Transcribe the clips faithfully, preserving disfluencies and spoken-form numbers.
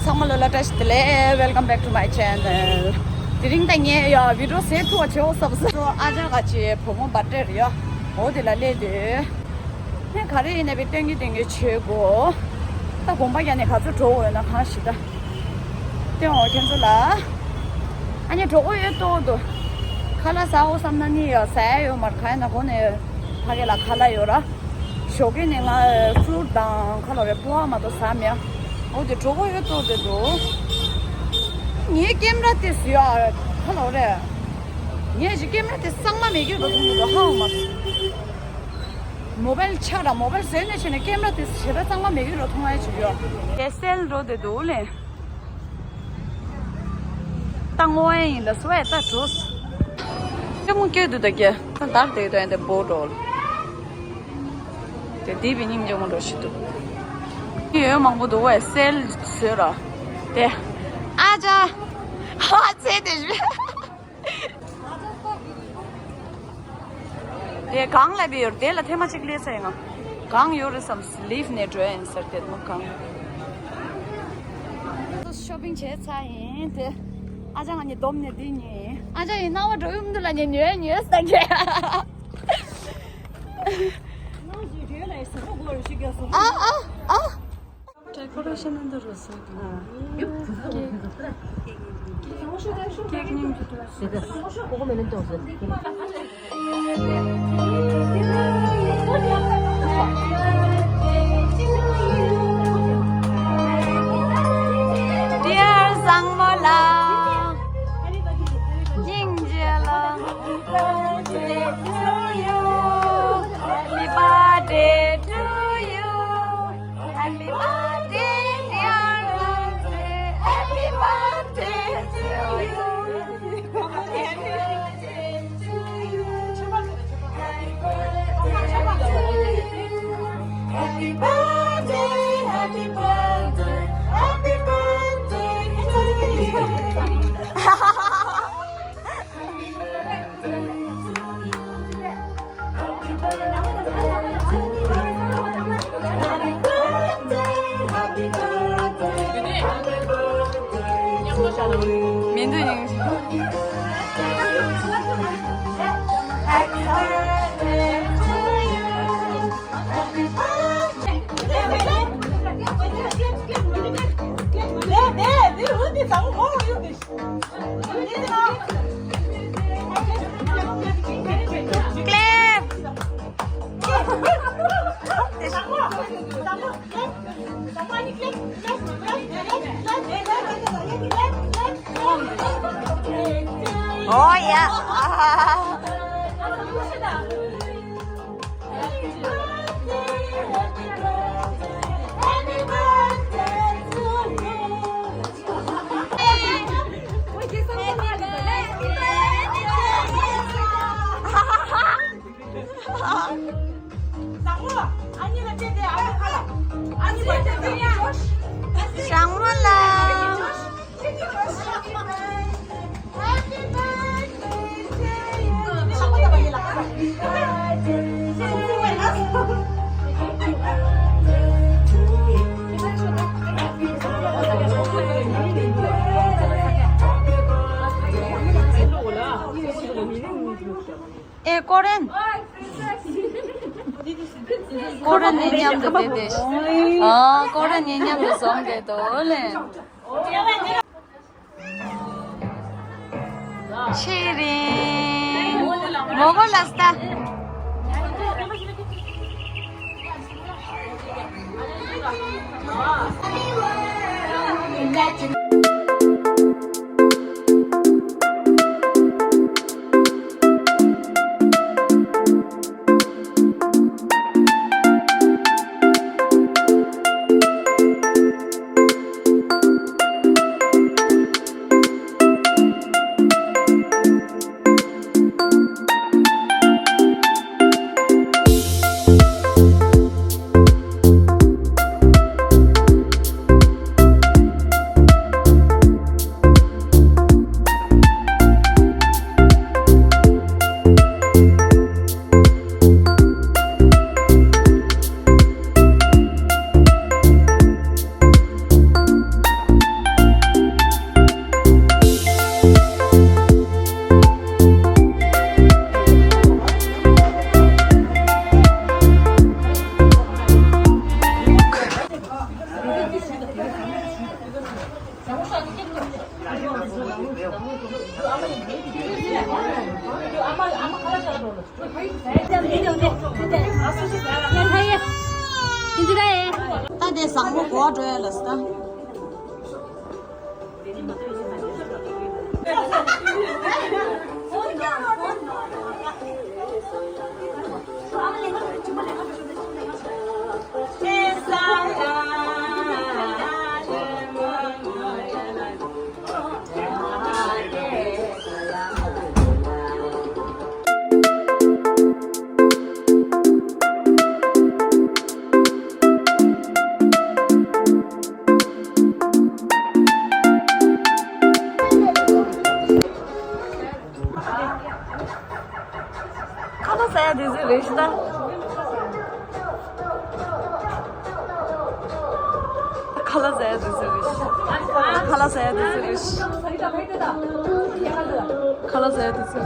ཚང་མ་ལོ་ལ་བཀྲ་ཤིས་བདེ་ལེགས། Welcome back to my channel. དེ་རིང་ད་ངས་ཡ་བི་ཌི་ཡོ་བཟོས་ཐུབ་པ་བྱེད་འོ་བསམ་སོང་། ཨ་ཅག་ག་ཅི་བུ་མོ་བར་ཐི་ཌེ་རེད་ཡ། འོ་དེ་ལ་སླེབས་དུས། ངས་ག་རེ་ཡིན་ན་བི་སྟོན་གྱི་སྟོན་གྱི་བྱེད་དགོས། ད་དགོན་པ་ཡ་ནས་ག་ཚོད་འགྲོ་དགོས་ཡོད་ན་གང་ཞིག་ད། སྟོན་འོ་ཁྱེད་ཚོ་ལ། ཨ་ནི་འགྲོ་དགོས་ཡོད་ཏོག་ཏོ། ཁ་ལག་ཟ་འོ་བསམ་ན་ནི་ཡ་ཟ་ཡ་ཡོད་མ་རེད། ག་ཡིན་ན་གོ་ནས་ཕ་གི་ལ་ཁ་ལག་ཡོད་ར། ཞོགས་ཀས་ནས་ང་ཕུ་རུ་ཊི་དང་ཁ་ལོ་རེ་པོ་ཧ་མ་གཏོགས་ཟ་མེད། འོ་དེ་གྲོགས་པོ་ཡོད་དོ་དེ་འདུག་ངའི་ཀེམ་ར་དེ་བཟོས་ཨ་ཁ་ལོ་རེ། ངས་ཀྱི་ཀེམ་ར་དེ་གཙང་མ་མེད་ཀྱི་རོ་མཐོང་གི་འདུག་ཧ་འོ་མ། མོ་བལ་ཆག་ར་མོ་བལ་བཟོས་ནས་བྱས་ནས་ཀེམ་ར་དེ་ཞེ་དྲག་གཙང་མ་མེད་ཀྱི་རོ་མཐོང་ཨ་ཅིག་ཡོད། དེ་སེལ་འགྲོ་དེ་འདུག་ལེ། ད་ངོ་ཨེ་ཡིན་ལ་སུ་ཨེ་ད་འགྲོ། ལྕགས་མོ་སྐྱོད་དུ་ད་རྒྱ་ད་དར་དེ་ད་ཡན་དེ་བོ་འགྲོ། དེ་དེ་བི་སྙིང་རྗེ་མོ་འགྲོ་ཞིག་འདུག་ཡོད་མང་པོ་འདུག་ཨེ་སེལ་བཟོས་ར། དེ་ཨ་ཅག་ཨ་ཚེ་དེ་ཞུ། དེ་གང་ལ་བི་ཡོད་དེ་ལ་ཐེངས་མ་གཅིག་སླེབས་ས་ཡིན་ང་། གང་ཡོད་རེད་བསམ་ལིབ་ནས་འགྲོ་ཡིན་ཟེར་དེ་མོ་གང་། ཤོ་པིང་བྱས་ཚར་ཡིན་དེ། ཨ་ཅག་ང་གཉིས་བསྡོམས་ནས་འདི་ཉིན་ཨ་ཅག་ཡིན་སྣང་བ་འགྲོ་ཡོང་དུ་ལ་ཉན་ཉོས་ཉོས་ཟེར་གྱི། ཨ་ཨ་ཨ། ཌེ་ཀོ་རེ་ཤན་འདི་རུ་བཟོས་འདུག་ཀེག་ཀེག་སྙིང་རྗེ་འདུག Dear བཟང་མོ་ལགས། སྙིང་རྗེ་ལགས། Happy birthday to you. Happy birthday, dear birthday. Happy birthday to you. Happy birthday to you. Happy birthday to you. Happy birthday, happy birthday, happy birthday to you. མི་འདུག་ཡིན། Oh yeah. ཨེ་ཀོ་རན། ཀོ་རན་ནི་མཉམ་དུ་བསྡད་དེ། ཨ་ཀོ་རན་ནི་མཉམ་དུ་འཛོམས་བསྡད་དོ་ལེ། ཆེ་རིང་། མོ་གོ་ལ་སྟ། ད་དེ་བཟང་པོ་གོ་འགྲོ་ཡ་ལ་ས། ཁ་ལག་ཟ་ཡ་དེ་ཚོ་རེད་ཤི་ད། ཁ་ལག་ཟ་ཡ་དེ་ཚོ་རེད་ཤི། ཁ་ལག་ཟ་ཡ་དེ་ཚོ་རེད་ཤི། ཁ་ལག་ཟ་ཡ་དེ་ཚོ།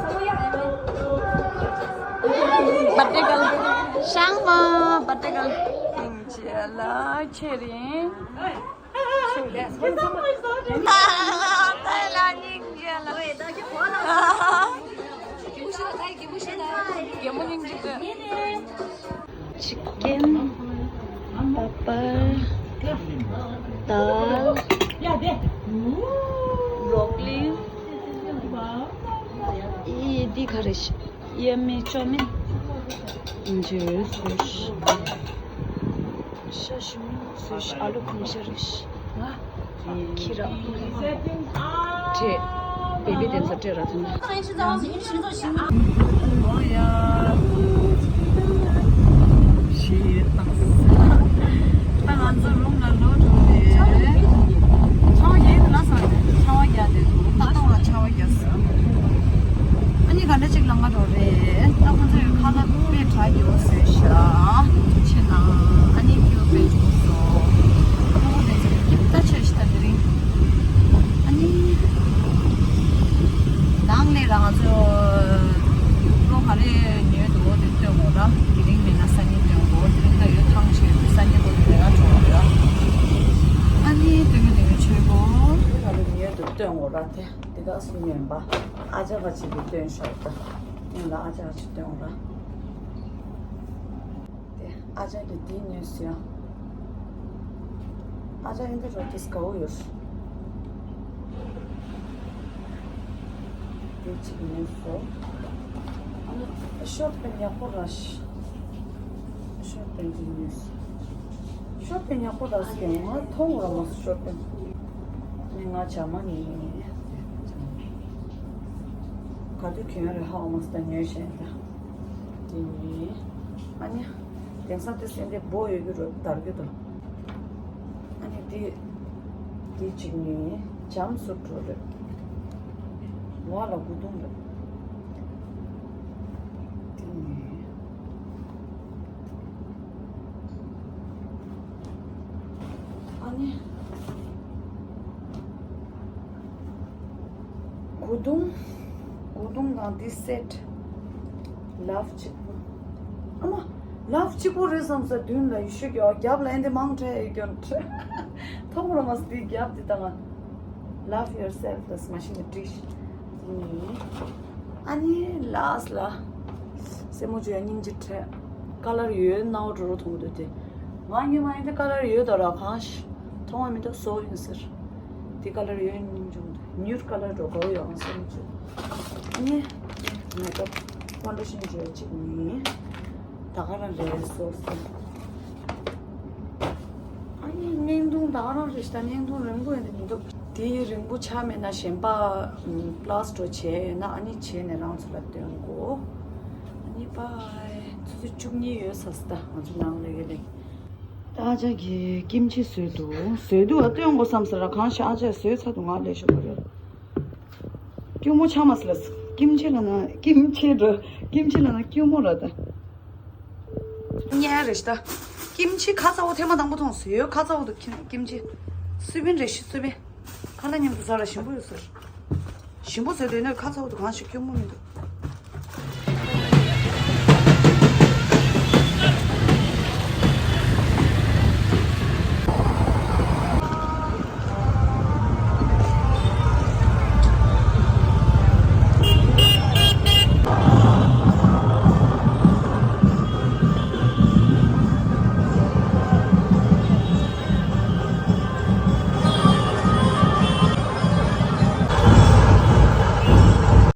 བར་ཐི་ཀལ། ཤང་མ་བར་ཐི་ཀལ། ཨིན་ཇི་ལ་ཆེ་རིང་། Chicken, papad, dal, broccoli, ཨི་འདི་ག་རེ་ཤི། ཡ་མི་ཅོ་མི། འཇུ་སུ་ཤི། ཤ་ཞིམ་སུ་ཤི། ཨ་ལུ་ཁུང་ཤ་རེ་ཤི། ང་ཁྱི་ར། ཁྲེ། བེ་བི་དེ་ཚོ་སྤྲད་ར་ཐོན་ན། ད་ང་ཚོ་རུམ་ལ་ལོག་འགྲོ་རེད། ཆར་པ་རྒྱག་གི་འདུག་ལ་ས་ཆར་པ་རྒྱག་བསྡད་འདུག་ད་ལྟ་བར་ཆར་པ་རྒྱག་སོང་། ཨ་ནི་ག་འདྲ་ཅིག་ལ་ང་འགྲོ་རེད། ད་ཁོ་ཚོས་ཁ་ལག་དཔེ་དྲག་ཡོད་ཟེར་ཤག་ཆེ་ན། ཨ་ནི་ཁྱེའུ་དཔེ་བྱུང་སོང་། ཁོ་བོ་དེ་ཚོ་སྐྱིད་པོ་ཆེ་ཤི་ད་དེ་རིང་། ཨ་ནི། ནང་ལས་རང་ཚོ་ལོ་ག་རེ་ཉོས་འདུག་དེ་སྟོན་དགོས་ར། དེ་རིང་མིན་ན་སང་ཉིན་སྟོན་དགོས། དེ་རིང་ད་ཡོད་ཐང་ཆད་སང་ཉིན་གོ་དེ་ལས་ཀ་འགྲོ་བ་ར། ཨ་ནི་སྟོན་གྱི་སྟོན་གྱི་ཆོས་གོ། ག་རེ་ཉོས་འདུག་སྟོན་དགོས་ར་དེ། དེ་ག་སུ་ཉོས་པ། ཨ་ཅག་ག་ཅིག་གི་སྟོན་ཤོག་ད། ཡིན་ལ་ཨ་ཅག་ག་ཅིག་སྟོན་དགོས་ར། དེ་ཨ་ཅག་གིས་འདི་ཉོས་སོང་། ཨ་ཅག་ཨིན་དེ་རོ་ཏིས་དགའ་བོ་ཡོད། དེ་གཅིག་ཉོས་སོང་། ཨ་ནི་ཤོར་པན་ཡག་པོ་ར་ཤི། ཤོར་པན་གཅིག་ཉོས་སོང་། ཤོར་པན་ཡག་པོ་ར་སོང་། ང་མཐོང་ར་མ་སོང་ཤོར་པན། ནི་ང་བྱ་མ་ཉོས། ག་དུས་གྱོན་རེད་ཧ་གོ་མ་སོང་ད་ཉོས་བྱས་ད། དེ་ནི། ཨ་ནི། དེང་སང་དེ་སེན་དེ་སྦོ་ཡོད་ཀྱི་རོ་དར་གྱི་དང་། ཨ་ནི་དེ། དེ་གཅིག་ནི། འཇམ་སུ་འགྲོ་རེད། ང་ལ་དགུ་དུང་རེད། དེ་ནི། ཨ་ནི། དགུ་དུང་། དགུ་དུང་དང་འདི་སེ་ཊི། ལབ་གཅིག་པོ། ཨ་མ། ལབ་གཅིག་པོ་རེད་བསམ་ས་མདུན་ལ་ཡེ་ཤེས་ཀྱི་རྒྱབ་ལ་ཨེ་འདི་མང་དྲགས་ཡོད་ཀྱང་དྲགས། མཐོང་ར་མ་སོང་འདི་རྒྱབ་འདི་ད་ང་། Love yourself ལ་མ་ཤེས་ནས་བྲིས། ཨ་ནི་ལ་སི་ལ། སེན་མོ་བྱུག་ཡ་སྙིང་རྗེ་དྲགས། ཀ་ལར་ཡོད་ནའོ་འགྲོ་རུ་མཐོང་གི་འདུག་དེ། ང་སྔོན་མ་ཡིན་དེ་ཀ་ལར་ཡོད་དོ་ར་གང་ཤི། མཐོང་བ་མི་འདུག་བཟོ་ཡིན་ཟེར། དེ་ཀ་ལར་ཡོད་སྙིང་རྗེ་མི་འདུག་ནིའུ་ཌི་ཀ་ལར་འགྲོ་དགའ་བོ་ཡོད་ཨང་སེན་མོ་བྱུག་ཨ་ནི། མེ་ཀབ་ཕའུན་ཌེ་ཤན་བྱུག་ཡ་གཅིག་ནི། ད་ག་རང་རེད་བཟོ་ཟེར། ཨ་ནི་བརྙན་ཐུང་ད་ག་རང་རེད་ཤི་ད་བརྙན་ཐུང་རིང་པོ་ཡིན་དེ་མི་འདུག་དེ་རིང་པོ་ཆགས་མེད་ན་གཞན་པ་པ་ལ་སི་ཊི་བྱས་ཡོད་ན་ཨ་ནི་བྱས་ནས་རང་ཚོ་ལ་སྟོན་དགོས། ཨ་ནི་པའི། ཆུ་ཚོད་བཅུ་གཉིས་ཡོལ་ཚར་སོང་ད་ང་ཚོ་ནང་ལས་ཀ་ལས། ད་ཨ་ཅག་གིས་ཀིམ་ཆི་བཟོས་འདུག་བཟོས་འདུག་ཨ་སྟོན་དགོས་བསམ་ཟེར་ར་གང་ཤེས་ཨ་ཅག་བཟོས་ཚར་འདུག་ང་ལས་ཤོག་ག་རེད། སྐྱུར་མོ་ཆགས་མ་སོང་ལ། ཀིམ་ཆི་ལ་ན་ཀིམ་ཆི་འགྲོ། ཀིམ་ཆི་ལ་ན་སྐྱུར་མོ་ར་ད། ཉལ་རེ་ཤི་ད། ཀིམ་ཆི་ཁ་ཚ་བོ་ཐེངས་མ་དང་པོ་མཐོང་སོང་ཡོད་ཁ་ཚ་བོ་འདུག་ཀིམ་ཀིམ་ཆི། སུའུ་བིན་རེ་ཤི་སུའུ་བིན། ཁ་ལག་མཉམ་དུ་ཟ་ར་ཞིམ་པོ་ཡོད་ཟེར། ཞིམ་པོ་ཟེར་དུས་ནས་ཁ་ཚ་བོ་འདུག་གང་ཞིག་སྐྱུར་མོ་མི་འདུག